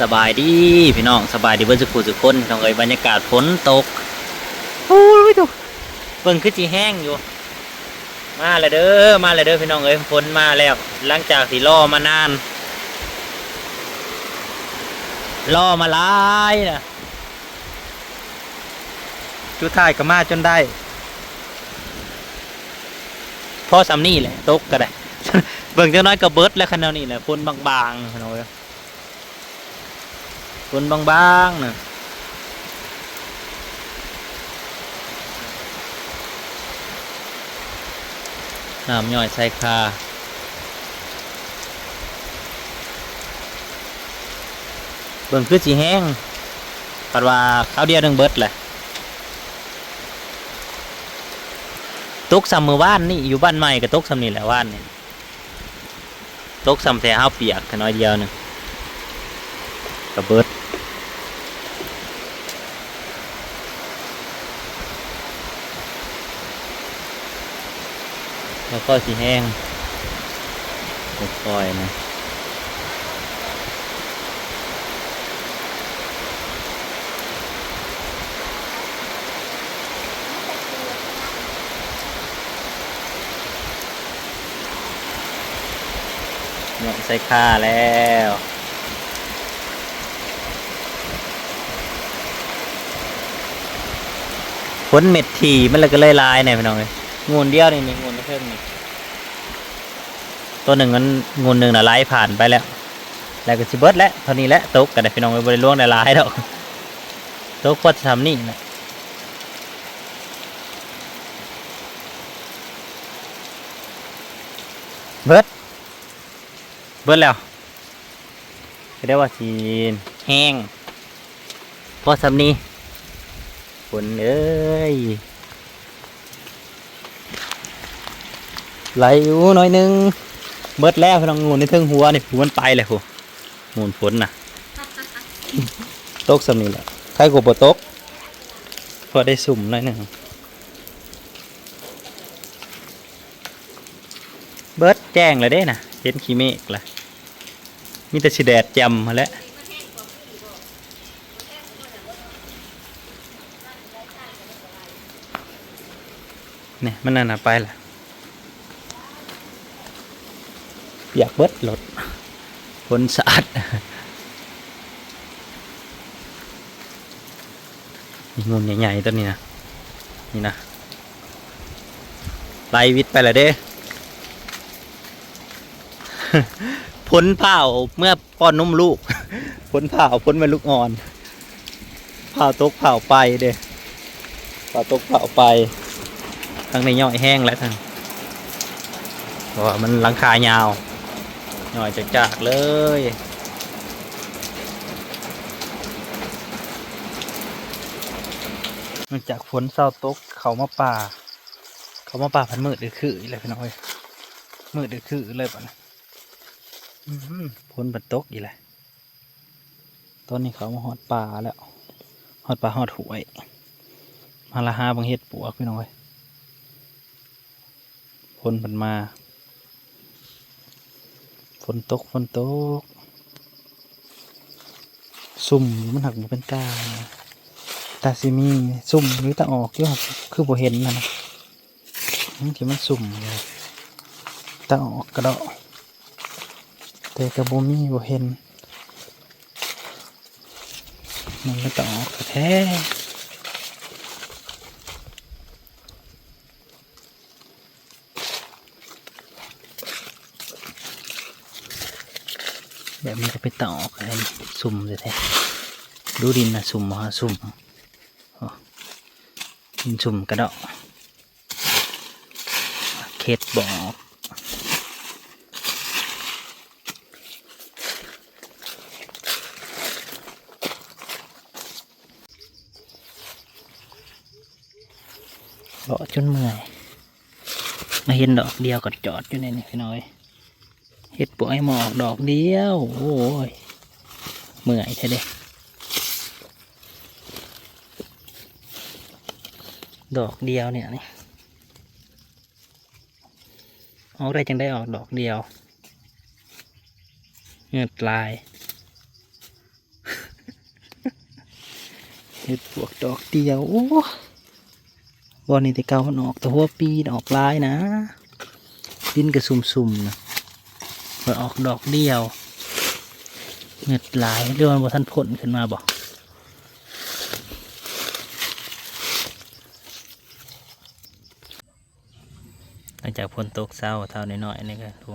ສະບາຍດີພີ່ນ້ອງ ສະບາຍດີເບິດສູ່ຜູ້ສູ່ຄົນພີ່ນ້ອງເອີຍ. ບັນຍາກາດຝົນຕົກ ໂອ້ຍ ໂທ້ ເບິ່ງຄືຊິແຮງຢູ່. ມາແລ້ວເດີ ມາແລ້ວເດີພີ່ນ້ອງເອີຍ ຝົນມາແລ້ວ. ຫຼັງຈາກທີ່ລໍມານານ ລໍມາຫຼາຍນະ ສຸດທ້າຍກໍມາຈົນໄດ້. ພໍສ່ຳນີ້ແຫຼະ ຕົກກໍໄດ້ ເບິ່ງຈັກໜ້ອຍກໍເບິດແລ້ວ ຄັນແນວນີ້ແຫຼະ. ຝົນບາງໆ ພີ່ນ້ອງເອີຍ ຝົນບາງໆນະ ນ້ຳຍ້ອຍໃສ່ຄາ. ເບິ່ງຄືຊິແຮງ ພັດວ່າຄາວດຽວໜຶ່ງເບິດແຫຼະ. ຕົກສ່ຳມື້ວານນີ້ ຢູ່ບ້ານໃໝ່ກໍຕົກສ່ຳນີ້ແຫຼະວານນີ້. ຕົກສ່ຳແທ້ເຮົາປຽກແຄ່ໜ້ອຍດຽວໜຶ່ງກໍເບິດ. ແລ້ວກໍຊິແຮງ ຄ່ອຍໆນະ. ຍ້ອຍໃສ່ຄາແລ້ວ. ຝົນເມັດຖີ່ມັນລະກໍເລີຍຫຼາຍແດ່ພີ່ນ້ອງເອີຍ. ງູນດຽວນີ້ ງູນເທິງນີ້ ໂຕໜຶ່ງມັນ ງູນໜຶ່ງນະໄຫຼຜ່ານໄປແລ້ວ ແລ້ວກໍຊິເບິດແຫຼະ. ເທົ່ານີ້ແຫຼະ ຕົກກໍໄດ້ພີ່ນ້ອງເອີຍ ບໍ່ໄດ້ຫຼວງໄດ້ຫຼາຍດອກ ຕົກພໍສ່ຳນີ້ແຫຼະ. ເບິດ ເບິດແລ້ວ ກໍໄດ້ວ່າຊິແຮງ ພໍສ່ຳນີ້ ຝົນເອີຍ. ໄຫຼຢູ່ໜ້ອຍໜຶ່ງ ເບິດແລ້ວພີ່ນ້ອງ. ງູນໃນເທິງຫົວນີ້ ຜູ້ມັນໄປແລ້ວ ຜູ້ງູນຝົນນະ ຕົກສ່ຳນີ້ແຫຼະ. ໃຄກວ່າບໍ່ຕົກ ພໍໄດ້ຊຸ່ມໜ້ອຍໜຶ່ງ. ເບິດແຈ້ງແລ້ວເດ້ນະ ເຫັນຂີ້ເມກລະ ມີແຕ່ຊິແດດແຈ່ມຫັ້ນແຫຼະ. ນີ້ ມັນນັ້ນນະໄປລະ ປຽກເບິດລົດ ຝົນສາດ. ມີງູນໃຫຍ່ໆ ຕົວນີ້ນະ ນີ້ນະ ໄຫຼວິດໄປແລ້ວເດ້. ຝົນພ້າວເມືອປ້ອນນົມລູກ ຝົນພ້າວ ຝົນແມ່ລູກອ່ອນ ພ້າວຕົກພ້າວໄປເດ້ ພ້າວຕົກພ້າວໄປ. ທາງນີ້ຍ້ອຍແຮງແລ້ວທາງ ເພາະວ່າມັນຫຼັງຄາຍາວ ຍ້ອຍຈາກໆເລີຍ. ຫຼັງຈາກຝົນເຊົາຕົກ ເຂົ້າມາປ່າ ເຂົ້າມາປ່າພັດມືດອຶດຂືອີກແລ້ວພີ່ນ້ອງເອີຍ ມືດອຶດຂືເລີຍບັດນີ້. ອືມ ຝົນບັດຕົກອີກແລ້ວ. ຕອນນີ້ເຂົ້າມາຮອດປ່າແລ້ວ ຮອດປ່າຮອດຫ້ວຍ ມາລະຫາເບິ່ງເຫັດປວກພີ່ນ້ອງເອີຍ. ຝົນເພິ່ນມາ ຝົນຕົກ ຝົນຕົກ ຊຸ່ມຢູ່ ມັນຫາກບໍ່ເປັນຕາ ຕາຊິມີ ຊຸ່ມຢູ່ ຕາອອກຢູ່ ຄືບໍ່ເຫັນຫັ້ນນະ ທີ່ມັນຊຸ່ມຢູ່ ຕາອອກກະເດາະ ແຕ່ກະບໍ່ມີ ບໍ່ເຫັນ ມັນເປັນຕາອອກແທ້. ແບບນີ້ກໍເປັນຕາອອກ ຊຸ່ມແທ້ໆ ດູດິນນະ ຊຸ່ມບໍ່ ຊຸ່ມ ໂອ້ ດິນຊຸ່ມກະເດາະ ເຂັດບໍ່ອອກ. ເລາະຈົນເມື່ອຍ ມາເຫັນດອກດຽວກໍຈອດຢູ່ໃນນີ້ພີ່ນ້ອງເອີຍ. ເຫັດປວກໃຫ້ມາອອກດອກດຽວ ໂອ້ຍ ເມື່ອຍແທ້ເດ້ ດອກດຽວນີ້ ອອກໄດ້ຈັ່ງໃດ ອອກດອກດຽວ ເຫງືອດຫຼາຍ. ປວກດອກດຽວ ໂອ້ ບ່ອນນີ້ແຕ່ເກົ່າມັນອອກແຕ່ຫົວປີ ອອກຫຼາຍນະ ດິນກໍຊຸ່ມໆນະ ມັນອອກດອກດຽວ ເງີດຫຼາຍ ຫຼືວ່າມັນບໍ່ທັນພົ້ນຂຶ້ນມາບໍ? ຫຼັງຈາກຝົນຕົກເຊົາ ທ້າວນ້ອຍໆນີ້ກໍ ໂອ້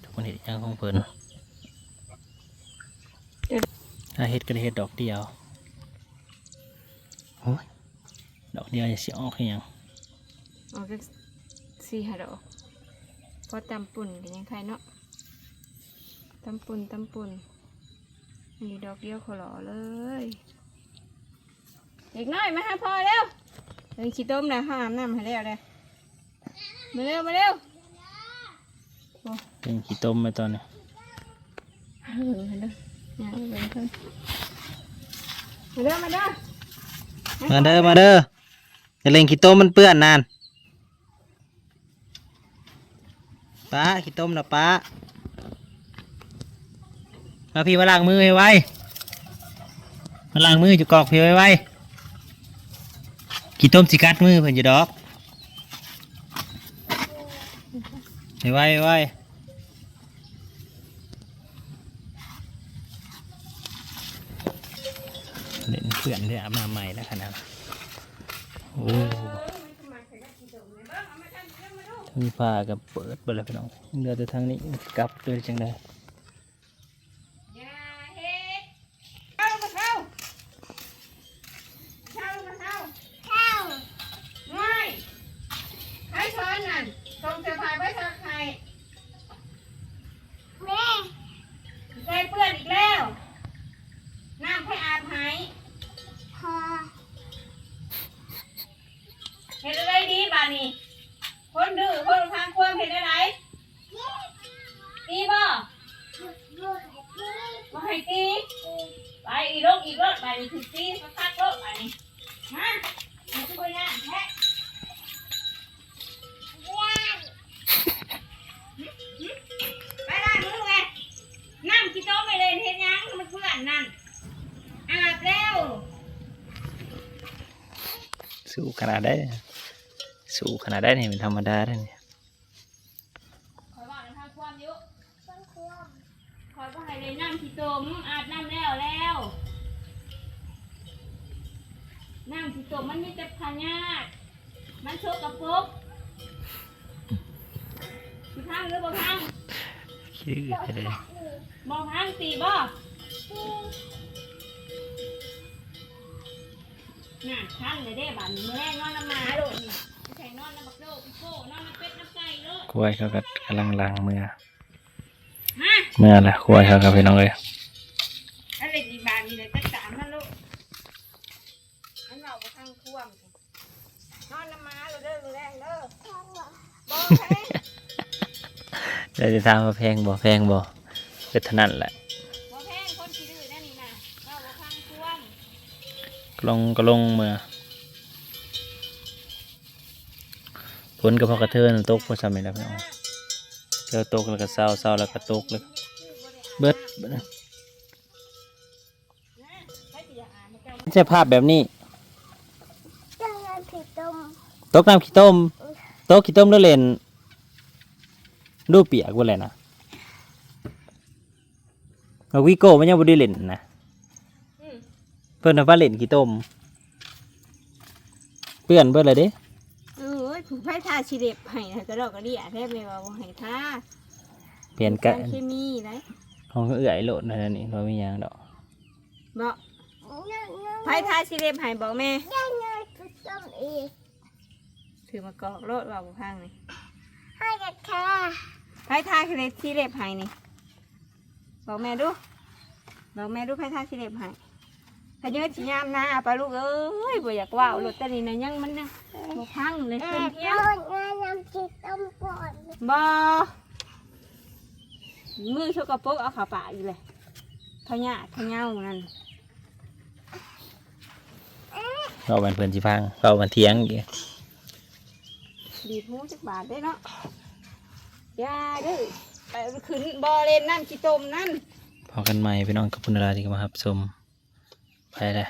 ຈັກເພິ່ນເຮັດຫຍັງຂອງເພິ່ນ ຫາເຫັດກໍໄດ້ເຫັດດອກດຽວ ໂອ້ຍ ດອກດຽວຈະຊິອອກອີ່ຫຍັງ ອອກຈັກສີ່ຫ້າດອກ ພໍຕຳປຸ້ນກໍຍັງໄຄເນາະ ຕຳປຸ້ນ ຕຳປຸ້ນ ນີ້ດອກດຽວໂຄໂລເລີຍ. ເດັກນ້ອຍມາຫາພໍ່ເລັວ ເບິ່ງຂີ້ຕົມແລ້ວ ເຮົາອາບນ້ຳໃຫ້ແລ້ວເດ້ ມາເລັວ ມາເລັວ ໂອ້ ເບິ່ງຂີ້ຕົມມາຕອນນີ້ ເອີ ມາເດີ ມາເດີ ມາເດີ ມາເດີ ມາເດີ ຢ່າຫຼິ້ນຂີ້ຕົມມັນເປື້ອນນັ້ນ. ປະ ຂີ້ຕົມນະປະ ມາພີ້ ມາລ້າງມືໄວໆ ມາລ້າງມືຢູ່ກອກພີ້ໄວໆ ຂີ້ຕົມຊິກັດມືເພິ່ນຢູ່ດອກ ໄວໆ ໄວໆ ເຫຼັ້ນເພື່ອນເດ້ ອາບນ້ຳໃໝ່ແລ້ວຂະໜາດ ໂອ້. ມີຝາກໍເປີດເບິດແລ້ວພີ່ນ້ອງ ເຫຼືອແຕ່ທາງນີ້ກັບເລີຍຈັ່ງໃດ ຢ່າເຮັດ ເຊົາ ເຊົາ ເຊົາ ເຊົາ ເຊົາ ນ້ອຍ ໃຜສອນນັ້ນ ສົ່ງເສື້ອຜ້າໄປຊັກໃຫ້ ແມ່ ໃສ່ເປື້ອນອີກແລ້ວ ນ້ຳໃຜອາບໃຫ້ ພໍ່. ເຮັດແນວໃດດີບາດນີ້ ຄົນດື້ ຄົນຟັງຄວາມ ເຮັດແນວໃດ ຕີບໍ່ ບໍ່ໃຫ້ຕີ ໄປອີກ ລົງອີກໂລດ ບາດນີ້ຖືກຕີຄັກໆໂລດ ບາດນີ້ ມາ ມັນຄືບໍ່ຢ້ານແທ້ ໄປລ້າງມືແຫຼະ ນ້ຳຂີ້ຕົມໄປເຫຼັ້ນເຮັດຫຍັງ ມັນເປື້ອນນັ້ນ ອາບແລ້ວ. ສູ້ຂະໜາດໃດ ສູ້ຂະໜາດໃດນີ້ ແມ່ນທຳມະດາເດ້ນີ້ ຂ້ອຍເວົ້ານຳທາງຄວາມຢູ່ ທາງຄວາມ ຂ້ອຍບໍ່ໃຫ້ເຫຼັ້ນນ້ຳຂີ້ຕົມ ອາບນ້ຳແລ້ວແລ້ວ ນ້ຳຂີ້ຕົມມັນມີແຕ່ພະຍາດ ມັນສົກກະປົກ ຊິພັງຫຼືບໍ່ພັງ? ຄືແທ້ ບໍ່ພັງຕິບໍ່? ນັ້ນ ຄັນແລ້ວເດ້ບາດນີ້ ມື້ແລງນອນນຳໝາໂລດນີ້ ບໍ່ໃຊ່ນອນນຳບັກໂດ ອີໂກ້ ນອນນຳເປັດນຳໄກ່ໂລດ ຄວາຍເຂົາກໍກຳລັງຫຼັ່ງເມືອ ມາ ເມືອແລ້ວ ຄວາຍເຂົາກໍ ພີ່ນ້ອງເອີຍ ອັນເລັກອີກບາດນີ້ແຫຼະ ຈັກສາມພັນໂລດ ມັນເວົ້າບໍ່ຟັງຄວາມ ນອນນຳໝາໂລດເດີ ມື້ແລງເດີ ບໍ່ແພງ ເຈົ້າຈະຖາມວ່າແພງບໍ່ ແພງບໍ່ ເຮັດເທົ່ານັ້ນແຫຼະ ບໍ່ແພງ ຄົນຂີ້ດື້ແນວນີ້ນະ ເວົ້າບໍ່ຟັງຄວາມ ກະລົງກະລົງເມືອ ຝົນກໍພໍກະເທີນ ຕົກພໍຊ່ຳນີ້ແຫຼະພີ່ນ້ອງ ເທີຕົກແລ້ວກໍເຊົາ ເຊົາແລ້ວກໍຕົກ ເບິດ ໃສພາບແບບນີ້ ຕົກນ້ຳຂີ້ຕົມ ຕົກນ້ຳຂີ້ຕົມ ຕົກຂີ້ຕົມຫຼືເຫຼັ້ນ ດູປຽກເບິດແຫຼະນະ ບັກວີໂກ້ມັນຍັງບໍ່ໄດ້ເຫຼັ້ນນະ ອືມ ເພິ່ນວ່າໄປເຫຼັ້ນຂີ້ຕົມ ເປື້ອນເບິດແລ້ວເດ້ ໂອ້ຍ ຜູ້ໃຜທາຊິເລັບໃຫ້ ກະດອກກະເດຍແທ້ ແມ່ວ່າບໍ່ໃຫ້ທາ ແຜນການ ສານເຄມີໄດ໋ ຂອງເອື້ອຍໂລດນັ້ນນີ້ ບໍ່ມີຫຍັງດອກ ບໍ່ ໃຜທາຊິເລັບໃຫ້ ບອກແມ່ ຖືມາກອກໂລດ ເວົ້າບໍ່ຟັງນີ້ ໃຜທາຊິເລັບໃຫ້ນີ້ ບອກແມ່ດູ ບອກແມ່ດູ ໃຜທາຊິເລັບໃຫ້ ຂະເຍີດຊິຍາມນາປະລູກເອີຍ ບໍ່ຢາກເວົ້າໂລດ ແຕ່ນີ້ນະຍັງມັນຍັງບໍ່ພັງເລີຍ ເພິ່ນທ່ຽວ ບໍ່ ມືສົກກະປົກ ເອົາເຂົ້າປາກອີກແຫຼະ ພະຍາດພະເຍົານັ້ນ ເວົ້າແມ່ນເພິ່ນຊິຟັງ ເວົ້າແມ່ນຖຽງອີກ ດີດຫູຈັກບາດເດ້ເນາະ ຢ່າເດີ ໄປຂຶ້ນບໍ່ເຫຼັ້ນນ້ຳຂີ້ຕົມນັ້ນ ພໍ້ກັນໃໝ່ພີ່ນ້ອງ ຂອບຄຸນຫຼາຍທີ່ເຂົ້າມາຮັບຊົມ ໄປແລ້ວ